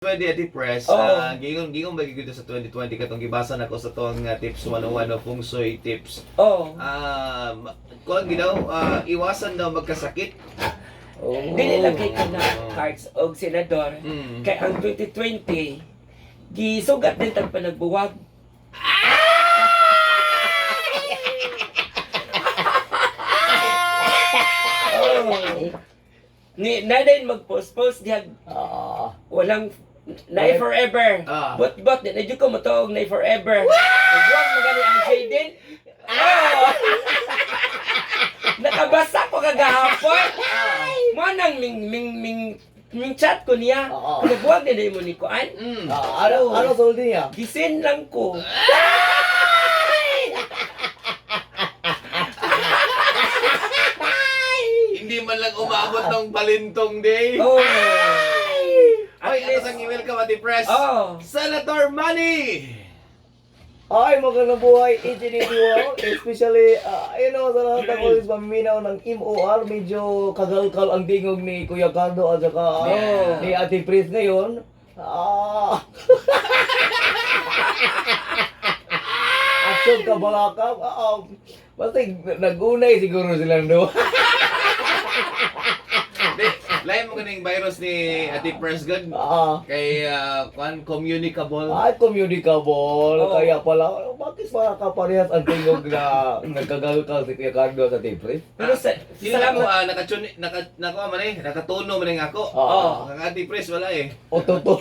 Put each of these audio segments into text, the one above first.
2020, Ate Press, Oo. Gingon gingon ba gyud sa 2020 katong gibasa nako sa tuang tips 101 o Feng Shui tips. Kuan gid daw, iwasan daw magkasakit. Oh. Dili lang kay kana cards og senador. Kay ang 2020 gisugat din tag panagbuwag. Oh. Ni na din mag-post-post diha walang nay forever. But di na jud ko motuog nay forever. Nagbuwag magani ang Jaden. Oh. Nakabasa ko kagahapon. Mo nang ming ming ming ming chat ko niya. Nagbuwag na mo ni kuan. Ano ano sulti niya? Gisin lang ko. Hindi man lang umabot ng Balintong Day. Oh. Oy, At ato least, sang email ka, Ate Press. Oh. Senator Manny! Ay, magandang buhay, each and every one. Especially, sa lahat ng always maminaw ng MOR, medyo kagalkal ang tingog ni Kuya Cardo at saka ni Ate Pris ngayon. Action ka balakam. Basta nag-unay siguro silang duha. Di, lain mo kaning virus ni Ate Press God. Kay kuan, communicable. Ay, communicable. Oo. Kaya pala, bakit pala kaparehas ang tingog na nagkagalkal si Kuya Cardo at Ate Pris? Pero sa, Sino ako, salamat. nakatune, naka, man eh, nakatuno man eh ako. Ang Ate Press, wala eh. O totoo.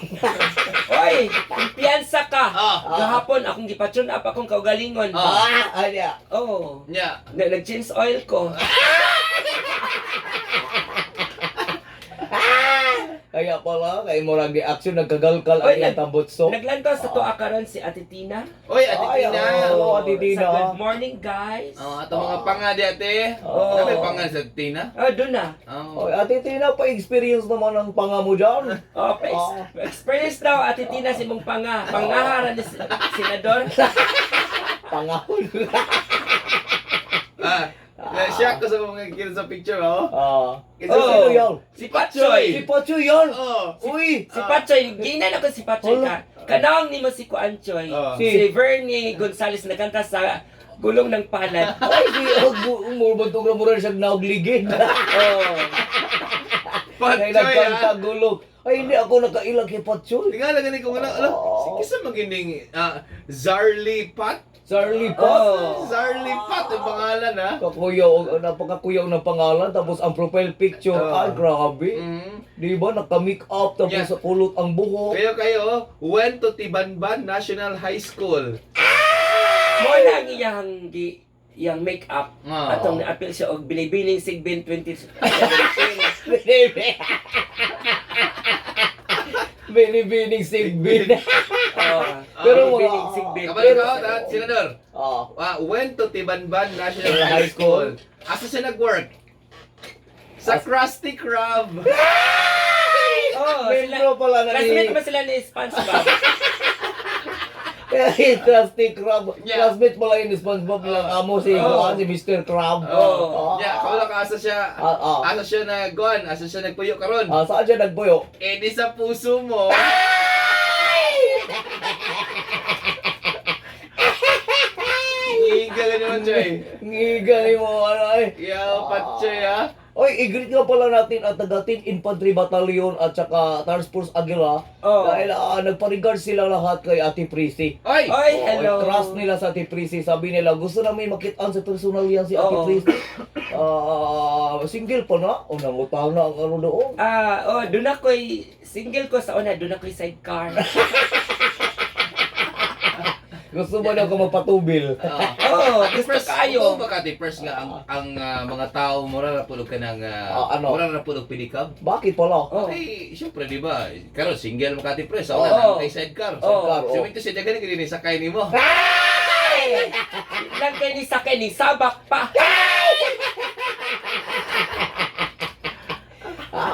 Oy, kumpiyansa ka. Gahapon akong gipatune up akong kaugalingon. Ano? Oh. Nya. Na, nag-change oil ko. Kaya pala, kay murag di action nagkagalkal Oy, ang iyang tambutso. Naglantaw sa tuwa karon si Ate Tina. Oy, Ate Ay, Tina. oo, Ate Tina. Sa good morning, guys. Oh, ato mga panga di ate. Oo. Ano may panga sa Tina? Oh, doon na. Oh. Oy, Ate Tina, pa-experience naman ang panga mo dyan. Oh, experience daw Ate Tina si mong panga. Pangaharan ni senador. Pangahon. Na-shock ko sa mga kira sa picture, oh. Kasi Oh. Sino yan? Si Patchoy. Si Pacho yan! Oh. Uy! Si Patchoy, ginan ako si Patchoy ka. Kanang ni mo si Kuan Choy. Si- Si Vernie Gonzales nagkanta sa Gulong ng Palad. Ay, si Murabantog na mura siya naugligid. Oh. Kaya Patchoy, nagkanta ah. gulong. Ay, hindi ako nakailang kay Pacho. Tingala gani ko nga, ala, si kisa magining Zarly Pat? Charlie Pot. Oh. Zarly Pat ang pangalan, ah. Kakuyaw, napakakuyaw ng pangalan. Tapos ang profile picture, ay grabe. Di ba? Naka-make up, tapos kulot ang buhok. Kayo kayo, went to Tibanban National High School. Mo na ang iyang gi iyang make-up. Atong naapil siya og binibining Sigbin 2017. Binibining sigbin. Oh. Pero Binibining Sigbin. Kabalo ka, Senador. Went to Tibanban National High School. Asa siya nag-work? Sa Krusty Krab. Oh, sila, Membro pala na ni classmate ba sila ni SpongeBob? Krusty Krab. Yeah. Classmate pala yun ni SpongeBob lang amo si si Mr. Krab. Oh. Yeah, kabalo ka asa siya. Asa siya nagkuan, asa siya nagpuyo karon. Saan siya nagpuyo? Eh di sa puso mo. Ngigal naman, Choy. Ngigali mo ano ay. Yo, Patchoy, ah. Oy, i-greet nga pala natin ang taga 10 Infantry Battalion at saka Task Force Aguila dahil nagpa-regard sila lahat kay Ate Prissy. Oy! Oy, Oo, hello. Crush nila sa Ate Prissy. Sabi nila, gusto namin makitaan sa personal yan si Ate Prissy. Single pa na. O, nangutaw na ang ano doon. Oh, doon ako'y single ko sa una, doon ako'y sidecar. Gusto mo na ako magpatubil? Oh, gusto Press, kayo. totoo ba ka, Ate Press, nga ang mga tao mura ra pulog ka ng Ano? mura ra pulog pedicab? Bakit pala? Oh. Ay, syempre, di ba? Karon single mo ka, Ate Press. Ako na kay sidecar. Oo. Sidecar, So, oh. ito siya daghan kini sakay nimo. Ay! Lang kay ni sakay ni sabak pa.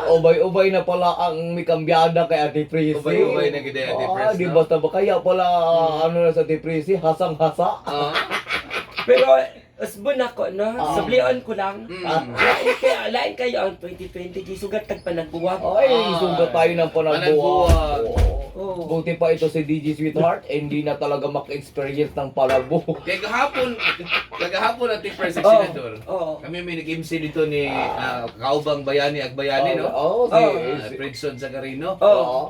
Ubay-ubay na pala ang may kambyada kay Ate Prissy. Ubay-ubay na gid ay Ate Press, Di no? basta ba? Kaya pala, ano na sa Ate Prissy, hasang-hasa. Pero usbon ako, no? Sublion ko lang. Lain kayo ang 2020 gisugat tag panagbuwag. Ay, sugat tayo ng panagbuwag. Panagbuwag. Oo. Buti pa ito si DJ Sweetheart, hindi na talaga maka-experience ng palabo. Kaya kahapon, kagahapon at Pres Oo. Senador. Oo. Kami may nag-MC dito ni Kaubang Bayani Agbayani, no? Oo, si, Fredson Zagarino. Oo. Oo.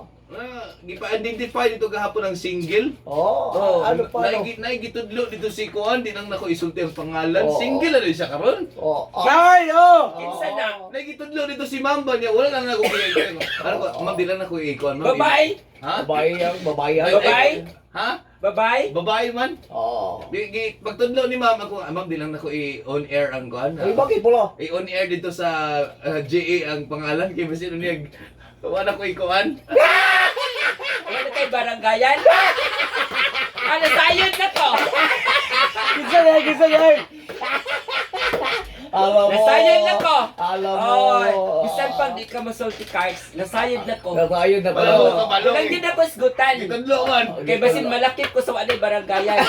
Gipa-identify dito gahapon ang single. Oo. Oo. Ano pa? Ano? Naigitudlo dito si Kuan, di nang nako isulti ang pangalan. Oo. Single na rin siya karon. Oo. Ay, oh! Kinsa na? Naigitudlo dito si Mamba niya. Wala lang nako Ano ko, ma'am, di lang nako i-kuan. Ma'am. Babae? Ha? Babae yan, babae yan. Babae? Ha? Babae? Babae man? Oo. Di, pagtudlo ni ma'am ako, ma'am, di lang nako i-on air ang kuan. Ay, bakit pala? I-on air dito sa GA ang pangalan kay basin niya. Wala ko ikuan. Wala kay baranggayan? Ano, sayod na ko? Kinsa yan, kinsa yan? Alam mo. Nasayod na ko. Alam mo. Oy, bisan pag di ka masulti cards, nasayod na ko. Nasayod na Wala pala. mo kabalo. Walang din ako isgutan. Gitudlo man. Kay basin malakip ko sa walay baranggayan.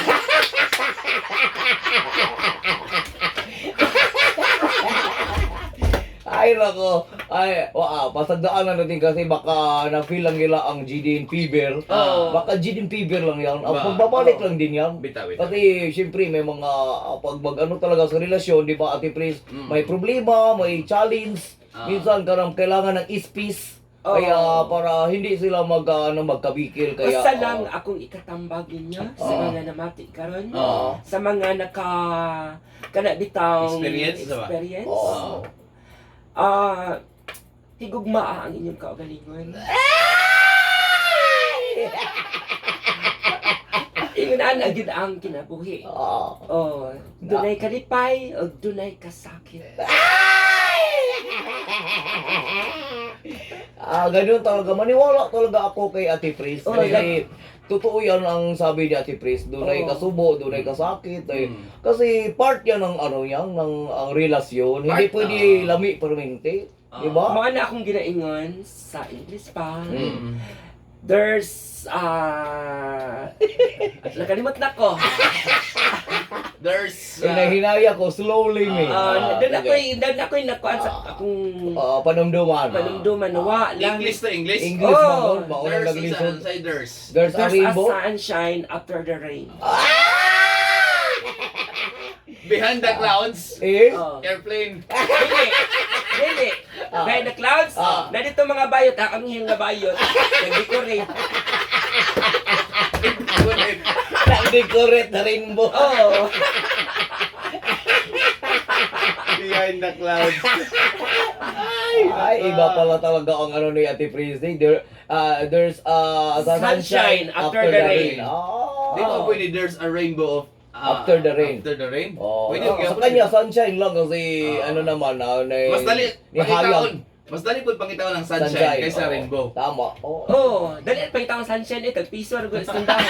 Ay, nako. Ay, waa, pasagdaan na natin kasi baka na-feel lang nila ang GDN fever. Oo. Baka GDN fever lang yan. Ang Ba. pagbabalik Oo. lang din yan. Bitaw, bitaw. Kasi, siyempre, may mga, pag mag, ano talaga sa relasyon, di ba, Ate Pris, may problema, may challenge. Minsan, karang kailangan ng space. Oo. Kaya, para hindi sila mag, ano, magkabikil. Kaya, Usa lang akong ikatambag ninyo sa Oo. mga namati karon. Oo. Sa mga naka kana bitang Experience, ba? Experience. Oo. Higugmaa ang inyong kaugalingon. Ingon ana gyud ang kinabuhi. Oo. Oh, dunay kalipay o dunay kasakit. Ganun talaga. Maniwala talaga ako kay Ate Pris. Oo, Kasi totoo yan ang sabi ni Ate Pris. Dunay Oo. kasubo, dunay kasakit. Eh. Kasi part yan ng ano yan, ng ang relasyon. Hindi Part, pwede lami permente. Di ba? Mao na akong ginaingon sa English pa. There's nakalimot na ko. There's Hinahinaya ko slowly me. Doon ako'y nakuan sa akong Panumduman. panumduman wa lang. English to English. English Oh, man doon, maunang There's naglisod. sa there's. There's a There's a rainbow. sunshine after the rain. Behind the clouds. Eh? Oh. Airplane. Dili. Dili. Behind the clouds. Na dito mga bayot, ang anghel nga bayot. Nag-decorate. Nag-decorate na rainbow. Oh. Behind the clouds. Ay, iba pala talaga ang ano ni Ate Prissy. There's sunshine, Sunshine after the rain. Ah. Di ba pwede there's a rainbow of After the rain. After the rain? Oh. Pwede Sa kanya, sunshine lang kasi ano naman, na, Mas dali ni hayag. pangitaon. Mas dali pud pangitaon ang sunshine, kaysa oo. rainbow. Tama. Oo. Oh, dali pa ang sunshine eh, tag piso ra gud sa tindahan.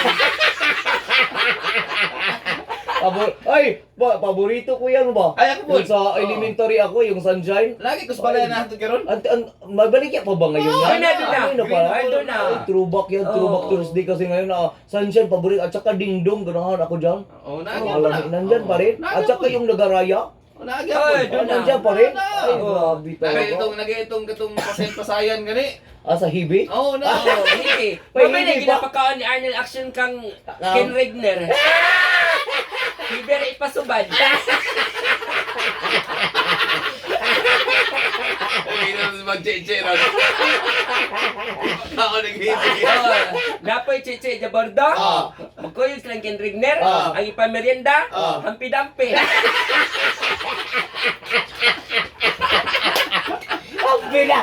Ay, ba, paborito ko yan ba? Ay, ako po. Yung sa Oo. elementary ako, yung sunshine. Lagi ko sa balay na hatod karon. Mabaligya pa ba ngayon yan? Ay, nandun na. Ay, na pala. Nandun na. Ay, throwback yan, throwback Oo. Thursday kasi ngayon. Sunshine, paborito. At saka dingdong, ganahan ako dyan. Oh, naagi Alam, nandyan pa rin. At saka yung nagaraya. Oh, naagi Ay, po. doon na. Nandiyan pa rin. Na. Ay, grabe Nagay talaga. itong nagay itong katong pasayan gani. Ah, sa Hibi? Oh, na. Oh, hindi. May Mamay na hindi pa? ginapakaon ni Arnold Action kang Ken Regner. Ibere ipasubad. Hindi na mag-cheche ron. Ako naghibi. Oh, napoy chichi jabordo. Magkuyog silang Ken Regner. Ang ipamerienda, hampi-dampi. Ang pila!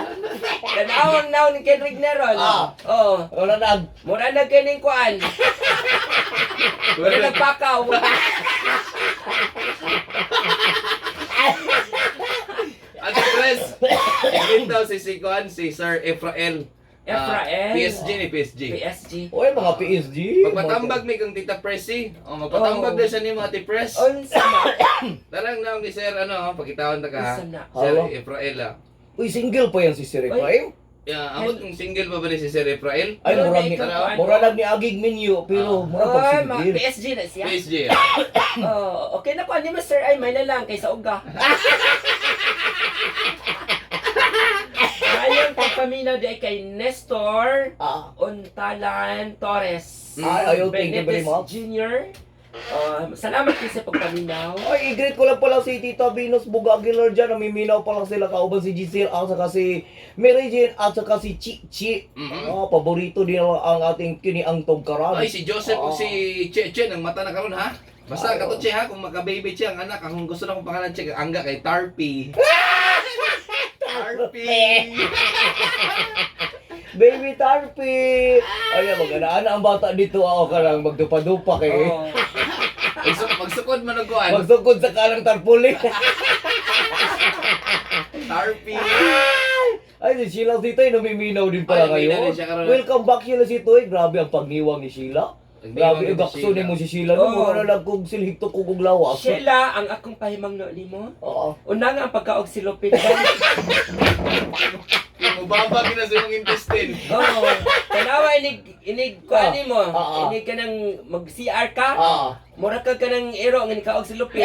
Tanawang naon ni Ken Regner ron. Oh, Wala na. mura na kining kuan. Mura nagpakaw. At press. Gintaw si Sikuan si Sir Efrael. Efrael. PSG ni PSG. PSG. Uy, mga PSG. Magpatambag may kang Tita Pressy. O magpatambag Oh. na siya ni mga Ate Press. Unsa na? Tarang na ni Sir ano, pagkitawan ta ka. ha? Unsa na? Sir Hello? Efrael ah. Uy, single pa yan si Sir Efraim. Yeah, amot kung single pa ba ni si Sir Efrael? Ay, Pero murag na ni, ikaw, ano? murag ni Agig Minyo, pero murag pag Oy, mga single. PSG na siya. PSG ah. Oh, okay na ko ani mo sir ay may na lang kaysa uga. Ayun. pagpaminaw di ay kay Nestor Ontalan Torres. Ay, ayaw, thank you very Benitez much. Jr. Salamat kayo sa pagpaminaw. Ay, i-greet ko lang pala si Tita Venus Buga Aguilar dyan. Namiminaw pa lang sila kauban si Giselle at saka si Mary Jane at saka si Chi Chi. Ah, paborito din ang ating kiniang tugkaran. Ay, si Joseph Oo. o si Che Che, nang mata na karon ha. Basta Ay, kato oo. Che ha, kung maka-baby Che ang anak, akong gusto na kong pangalan Che, angga kay Tarpy. Tarpy. Baby Tarpy! Ay, magana ang bata dito ako ka lang magdupa-dupa kay. Oo. Magsukod man og kuan. Magsukod sa karang tarpuli. Tarpy. Ay, si Sheila Sitoy, namiminaw din pala Ay, kayo. naminaw din siya karon. Welcome back, Sheila Sitoy. Grabe ang pagniwang ni Sheila. Pagniwang Grabe, ni igakso Sheila. ni mo si Sheila. No, Oo. mura na lang kung silhigto ko kong lawas. Sheila, ang akong pahimangno nimo. Oo. Una nga ang pagkaog si Lupit. Mubaba gina sa imong intestine. Oo. Tanawa inig inig kuan nimo. Ah. Inig ka nang mag CR ka. Mura ka kanang ero nga nikaog si Lupit.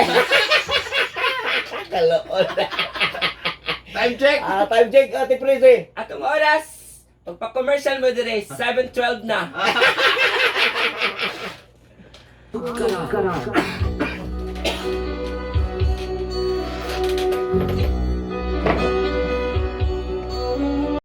Kaloon. Time check. Ah, time check, Ate Prissy. Atong oras, pagpa-commercial mo dire, 7:12 na. Tugkaran.